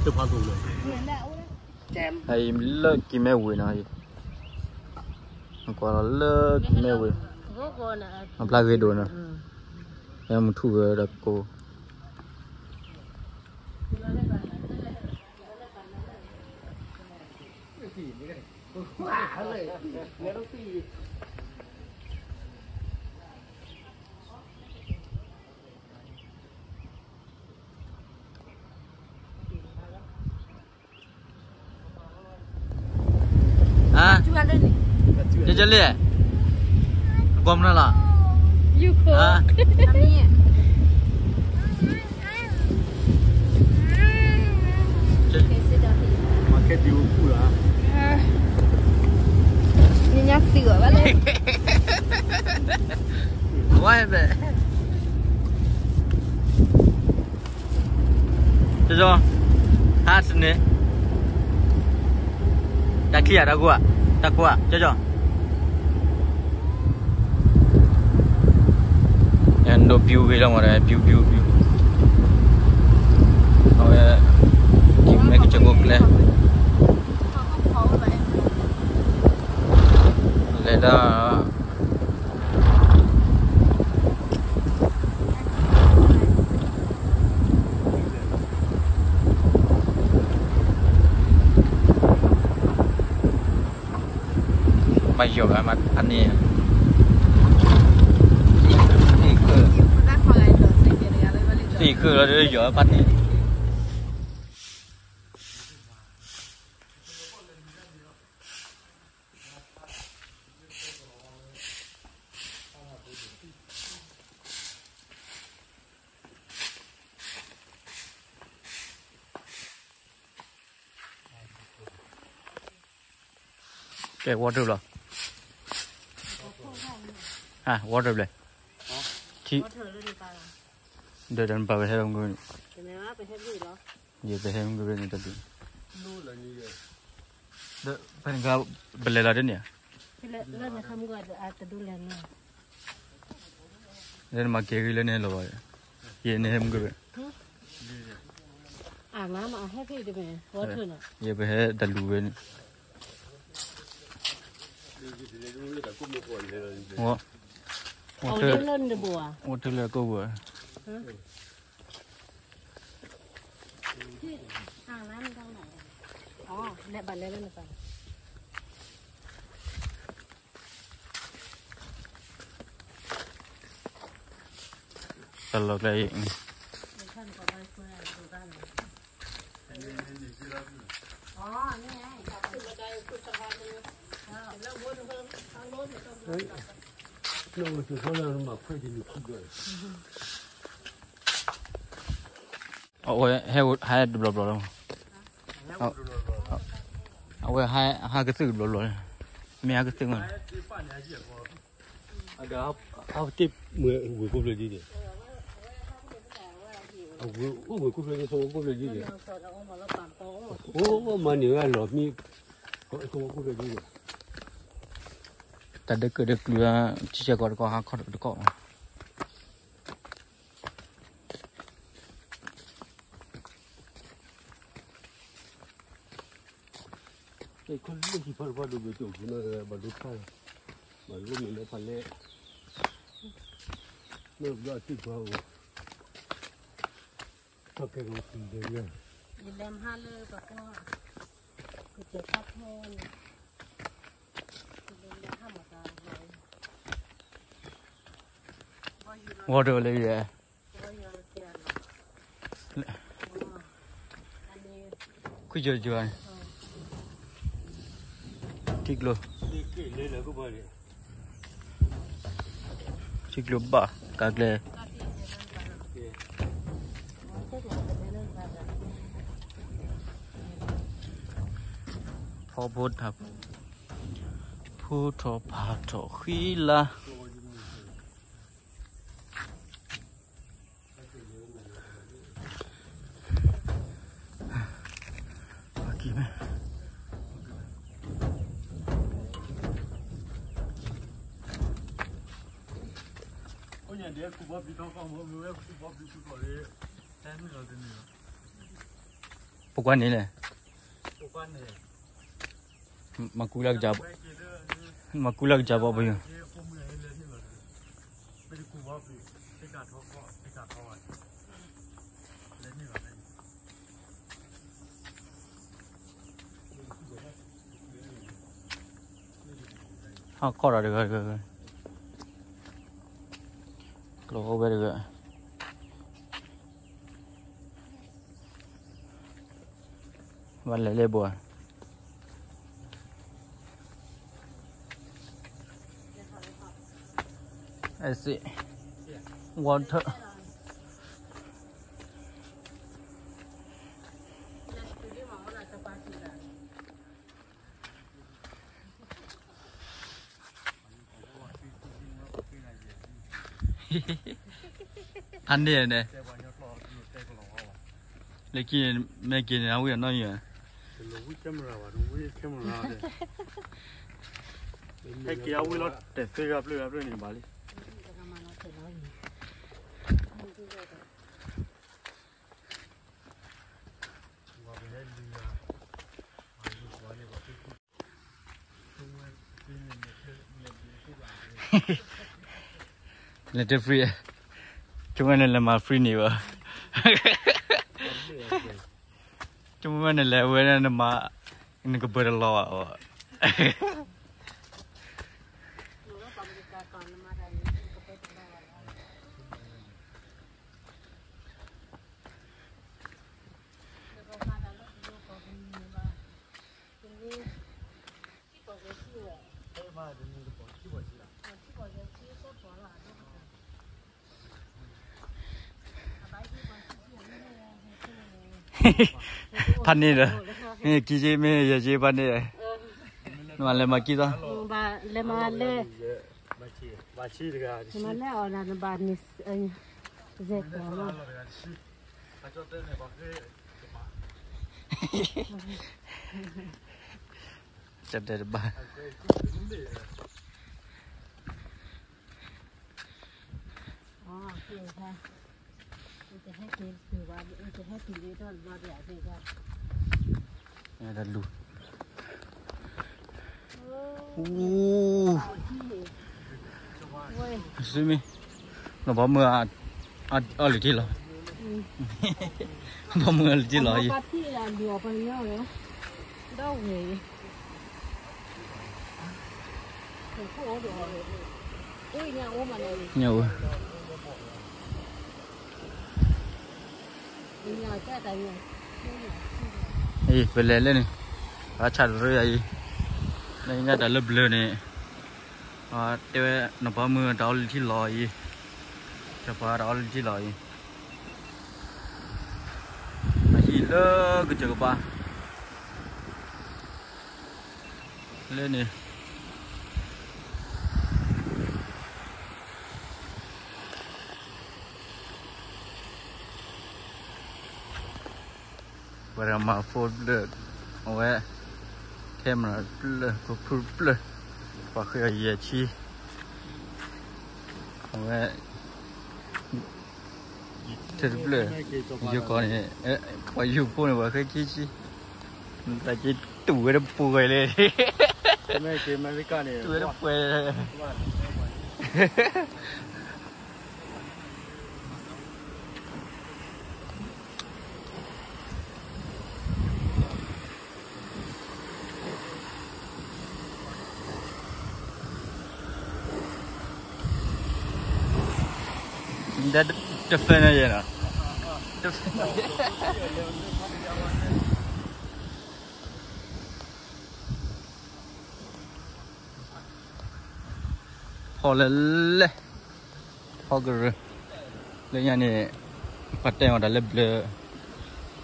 အံၤလၢကံၤမဲဝ့ၤနီၤ, ကွၢ်လီၤလၢကံၤမဲဝ့ၤ, အဖျါဂ့ၤဒိၣ်နီၤ, ဟဲမုၢ်ထူၣ်ဝဲဒီးကိး ကၠီလ့ၣ်, အကွၢ်မနုၤလီၤ, ယူခိၣ်, မၤခဲဒံအိၣ်ပူၤလီၤ, ညါညါသံအီၤဘၣ်လဲၣ်, ဝါဘဲ ကၠီ, ဟါတန့ၣ်, တၢ်ချံၣ်ဧါ တၢ်ကိၢ်ဧါ, တၢ်ကိၢ်ဧါ ကၠီကၠီ, အဲၣ်ဒိးပျူၤဂ့ၤလီၤမး ပျူၤပျူၤပျူၤ, အဝဲ ကံၤမဲကစၢၢ်ကိၣ်ကျဲ လဲၤဒၣ် မၤယီၤဂၤမးအန့ၣ်, သ့ၣ်ဃၢလီၤဒီးယီၤပာ်န့ၣ် ကဲ water လီၤ, water ဘျဲၣ်, ဒီးတၢ်နပာ်ပဟဲလီၤမုၢ်ဂ့ၤန့ၣ်, ယပဟဲမုၢ်ဂ့ၤန့ၣ်တဒု, ဒီးဖဲန့ၣ်ခါ ပလဲၤလီၤဒ်န့ၣ်ဧါ, လၢနမၤကဲၤဂ့ၤလၢန့ၣ်လီၤဘၣ်, ယဲန့ၣ်ဟဲမုၢ်ဂ့ၤဘၣ်, ယဲပဟဲတၢ်လူၤဝဲန့ၣ်, အိၣ်ထၢလၢကိၣ်ပူၤ, တၢ်လီၢ်ကျဲအံၤ အဝဲဟဲတဘျီဘျီလီၤ, အဝဲဟးကသုၣ်တဘျီဘျီ, မ့ၢ်ဟးကသုၣ်မး, အတ့ၢ်မ့ၢ်ဝ့ၢ်ကိၣ်ဖျၢၣ်ဒ်န့ၣ်, အဝဲအိၣ်ဝ့ၢ်ကိၣ်ဖျၢၣ်ဒ် သဝီကိၣ်ဖျၢၣ်ဒ်န့ၣ်, အိၣ်မၤန့ၢ်ဝဲလီၤမံ, သဝီကိၣ်ဖျၢၣ်ဒ်န့ၣ်, တၢ်ဒၢကၢၢ်ဒၢကျူၤ, ဆံဆဲးကီးတကီၢ် ဟးခီၣ်တကီၢ်မး ခီၣ်လၢဟံၣ်ဖးတဖၣ်ဒိဘ့ၣ်တိၣ်ဖူန့ၣ် ဘၣ်ဒိဖး, ဘၣ်ဒိမ့ၢ်လၢဖးလဲၣ်, မ့ၢ်ဘျီအစုပှၤအိၣ်, ထီၣ်ကဲကဝီၤတံၢ်ဒဲးညါ, ယလဲၤမဟါလၢပှၤကီၢ်, ကစၢၢ်ဖးဖဲန့ၣ်, ယလဲၤဟါမၤတၢ်လီၤ water လၢယဲ, ခွံကၠိကၠိ, ထံကျိ, ထံကျိဘၣ်ကါကျဲ, ဖီဖိထး, ဖိထီၣ်ဖးထီၣ်ဃံလၤ အိၣ်ညါဒဲး ကူၣ်ဘီဘံထီၣ်ကီၢ်မ့ၢ်ဝဲ ကူၣ်ဘီဘံထီၣ်ကီၢ်လၢ တၢ်မုၢ်လီၤတန့ၢ်လီၤ. ပကွၢ်န့ၣ်လဲၣ်, မၤကူလၢကစၢ်, မၤကူလၢကစၢ်ဘီပယီၤ, ဟးခီၣ်ဒီးတဂၤ, ကျိအိၣ်ဝဲတဂၤ. ဘၣ်လဲၤလၢဘိၣ်ဧါ, အဲၣ်စ့ၣ်, water. ဖးန့ၢ်န့ၣ်, လၢခံန့ၣ် မ့ၢ်က့ၤန့ၣ် အဝံၣ်အနီၢ်ယံၤ, ဟဲက့ၤအဝံၣ်လီၤ တဲာ်သ့ဂၤဖျၢၣ်ဂၤဖျၢၣ်န့ၣ်ဘၣ်လံ. လဲၤတ free, ဆိကမိၣ်န့ၣ်လဲၤမၤ free န့ၣ်ဘၣ်, ဆိကမိၣ်န့ၣ်လဲၤဝဲန့ၣ် နမၤ, နကပၢၤတလီၤဘၣ်. ဖးန့ၢ်ဒီး, မ့ၢ်ကံက့ မ့ၢ်ယဲက့ ဖးန့ၢ်, နမၤလဲၤမၤကံသီ, လဲၤမၤလဲၤ, နမၤလဲၤအီၤဒီး နဘၣ်န့ၣ်, ယဲကီးလီၤ. ကတဲတဘၣ်, တလူၤ, အူ, စ့မ့ၢ်, နဘီမုၢ်အီၣ်လုၢ်ထံလီၤ, ဘီမုၢ်အီၣ်လုၢ်ထံလီၤအံၤ, ဒီးဝဲ ညၣ်အိၣ်, အံၤ ပလဲၤလၢန့ၣ်, ပှၤဆၣ်တရၢအံၤ, လၢညါတၢ်လၢဘျၢန့ၣ်, တဲဝဲ နဘီမုၢ်တၢ်အီၣ်လုၢ်ထံလီၤအံၤ, စီၤပၤတၢ်အီၣ်လုၢ်ထံလီၤအံၤ, အဟံၣ်လၢကစၢၢ်ကပၤ လၢန့ၣ်, ပှၤတဂၤမၤ phone ဖျၢၣ်, အဝဲ camera ဖျၢၣ် computer ဖျၢၣ်, ပှၤဃ့အီၤယဲၢ်ဆံ, အဝဲ ထဲတဖျၢၣ်, ယိၤကီၢ်န့ၣ်, ပှၤယိၤဖိန့ၣ် ပှၤဃ့ခံဆံ, တၢ်က့တူၢ်ဝဲတပူၤဝဲလဲၣ်, တူၢ်ဝဲတပှဲၤ, တဖဲန့ၣ်ယဲနီၤ, ဖီၣ်လဲၣ်လဲၣ်, ဖီၣ်ကရၢ, လၢညါန့ၣ်, ပှၤတဲအီၤတၢ်လၢဘျၢ,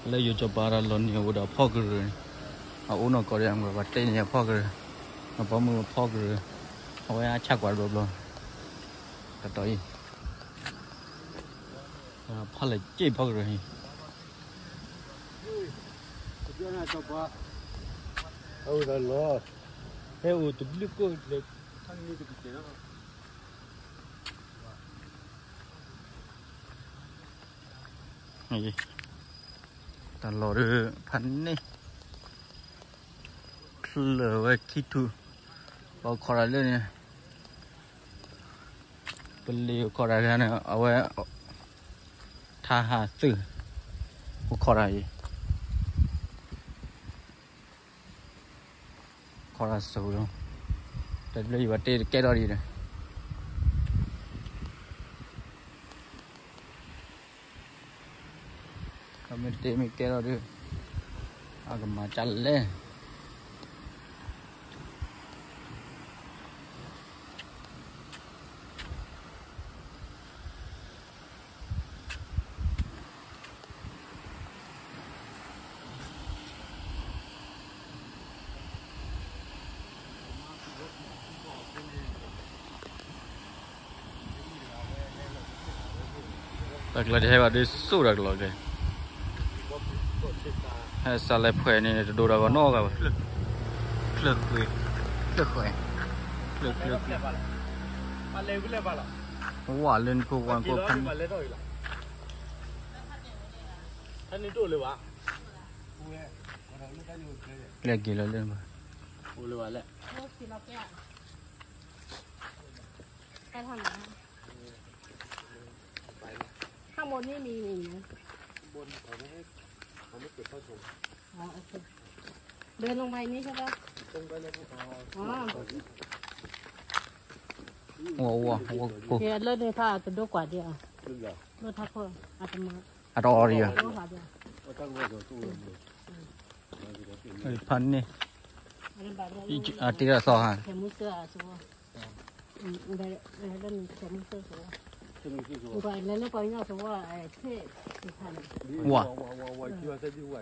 လၢယိၤစီၤပၤတၢ်လီၤနံၤအအိၣ်ဒီးဖီၣ်ကရၢန့ၣ်, အအိၣ်နီၢ်ကီၢ်ဒီး ပှၤတဲန့ၣ်ဖီၣ်ကရၢ, နဘီမုၢ်ဖီၣ်ကရၢ, အဝဲအဆၣ်ကွၢ်တဘျီဘျီ, တတီၤအံၤ ဖးလဲၣ်က့ၢ်ဖီၣ်ကရၢန့ၣ်, အအိၣ်ဒီးလီၤ, ဟဲအိၣ်တဘျုးကိၣ်လဲၣ်, ဖးန့ၢ်တကတဲာ်လီၤ. တၢ်လီၢ်ဒီး ဖးန့ၣ် ချၢၣ်ဝဲခံထူၣ်, ပခိးတၢ်လၢန့ၣ်, ပလ့ၤခိးတၢ်တဂၤန့ၣ် အဝဲ ထါဟးသုး, ပခိးတၢ်အံၤ ခိးတၢ်စိၤလီၤ, တၢ်ဘျၢယဘၣ်တ့တကဲထီၣ်ဒံးဒီး မ့ၢ်တ့မ့ၢ်ကဲထီၣ်ဒီး အကမၤကလဲၣ်. တၢ်ကျီတဟဲဘၣ်ဒ်စိၣ်တၢ်ကျီကဲ, ဟဲစးလဲၤဖှဲးန့ၣ် တဒိၣ်တၢ်ဂီၤနီတဂၤဘၣ်, ချၢၣ်ဃ့, ချၢၣ်ဃ့, ချၢၣ်ချၢၣ်ချၢၣ်, ဝါလၢနခိၣ်ဝါနခိၣ်ဖးန့ၣ်, ကျဲက့ၤလီၤလၢ ข้างบนนี่มี มีไหม อ๋อ โอเค เดินลงไปนี่ใช่ปะ อ๋อ ဝါ ဝါ ဝါကိၢ် လၢန့ၣ်ဖးတဒိၣ်ကွၢ်ဒံးဧါ, လၢထးခိၣ် အတမၤ အတအီၣ်ဒံးဧါ, ဖးန့ၣ် အတ့ထီၣ်သီဟါ ဝါ ဝါဒိၣ်, ဝါကျုၢ်,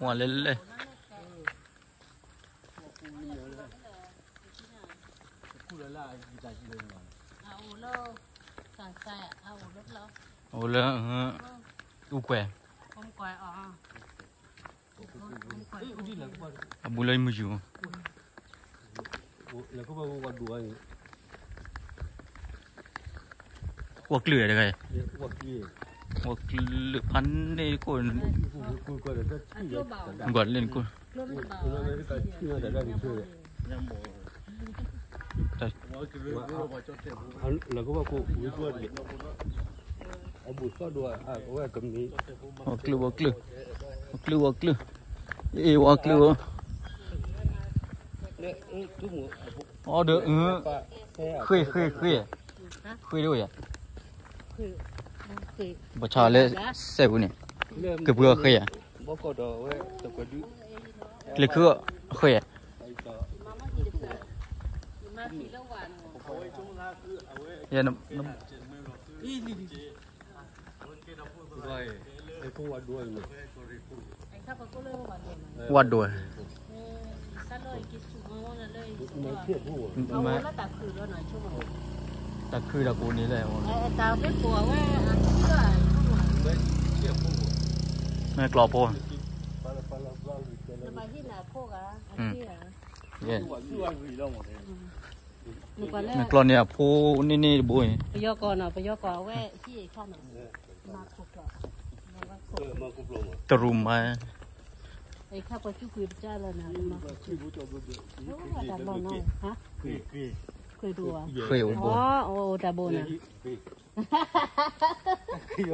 ဝါလဲၣ်လဲၣ်, အိၣ်လၢ အူကွဲၤ, အဘူးလၢမုၢ်ယူၤ ဝီကျုၢ်တဂၤ, ဝီကျုၢ်ဖးန့ၣ်ကိၢ်, ကွၢ်လၢနကိၢ်, ဝီကျုၢ်, ဝီကျုၢ်, ဝီကျုၢ်, ဝီကျုၢ်, အ့ၣ် ဝီကျုၢ်ဧၢ, အီဒီး ဃ့ၢ် ဃ့ၢ် ဃ့ၢ်, ဃ့ၢ်ဒိၣ်ယၤ, ပှၤဆါလၢစဲပူၤန့ၣ်, ကပှ့ၤအီၤဃ့ၢ်ယၤ, ကျဲၤခုအီၤဃ့ၢ်ယၤ ဝါဒိၣ်, တၢ်ခုတၢ်ကိးန့ၣ်လဲၣ်, မ့ၢ်ကျီဖိ, မ့ၢ်ကျီန့ၣ်အဖိန့ၣ်န့ၣ်တဘိအံၤ, ပယီၤကီၢ်နီၤ ပယီၤကီၢ်အဝဲဟံၣ်အခါနီၤ, တရူးမး, အခါပှၤသူကွံာ်ပတၢ်လီၤနီၤ, တၢ်လီၤနီၤ, ဃ့ၢ်ဒိၣ်ဧါ, ဃ့ၢ်အိၣ်ဘိ, အိၣ်တၢ်ဘိနီၤ မ့ၢ်အိၣ်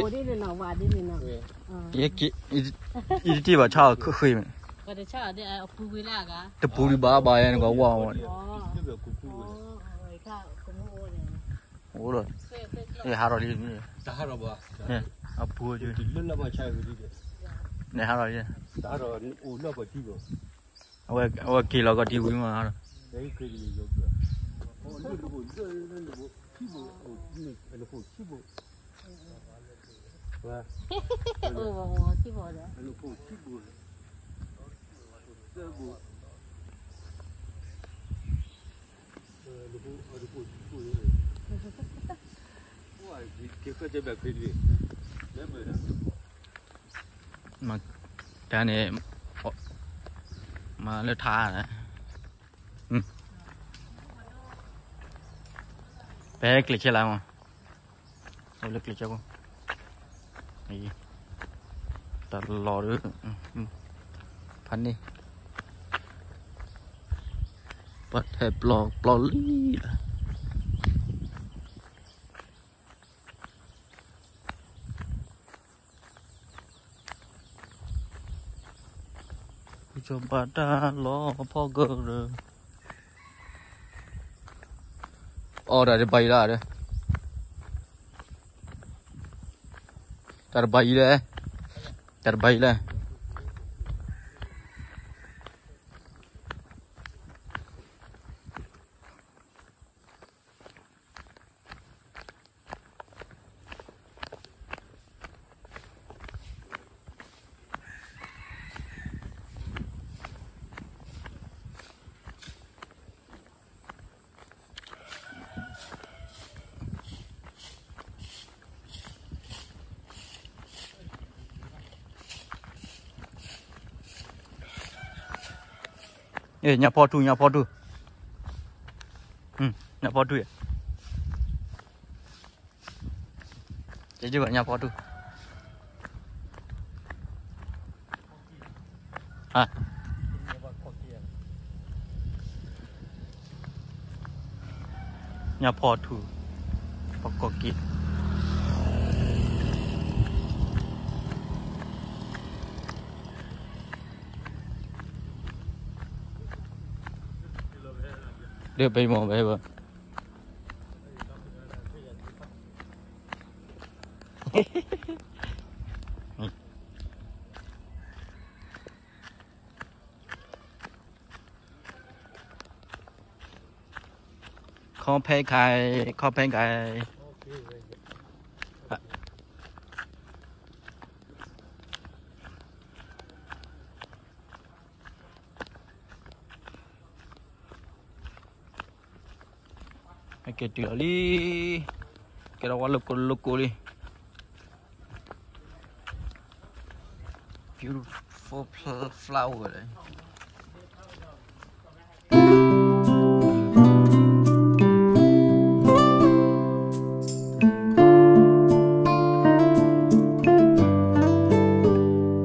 ဒ်န့ၣ်နီၤ ဝၤဒ်န့ၣ်နီၤ, ယတထံၣ်ဘၣ်ဆါအီၤဃ့ၢ်မ့ၢ်, တပူၤဒံးဘၣ်ဘၣ်ယဲန့ၣ်ကဝၤ, အိၣ်ဒီး, ယဟးထီၣ်လံ, အပူၤ, န့ၣ်ဟးထီၣ်လံ, အဝဲက့ၤလီၤကီးထံဝံၤမး, တၢ်န့ၣ်, မၤလၢထါ, အ ပဟဲကျဲးဆဲလၢမး, အိၣ်လၢကျဲးဆဲဖိ, တၢ်လီၢ်ဒီး, ဖးန့ၣ်, ပှၤထဲပျီပျီလံလီၤ. စီၤပၤတၢ်လီၢ်ဖီကရၢ, အီၣ်တၢ်တဘၣ်အံၤလီၤ, တၢ်တဘၣ်အံၤလဲၣ်, တၢ်တဘၣ်အံၤလဲၣ်. ညၣ်ဖီထူ, ညၣ်ဖီထူ, ညၣ်ဖီထူ, ညၣ်ဖီထူ, ညၣ်ဖီထူ, ပကီၢ်က့ၤ ဒီးပမ့ၢ်ဘၣ်ဘၣ် ခီဖဲခါ, ခီဖဲခါ. ကဲတုၤလီၤလံ, ကဲထီၣ်ဝဲလိာ်ကိလိာ်ကိလံ. Beautiful flower လီၤ.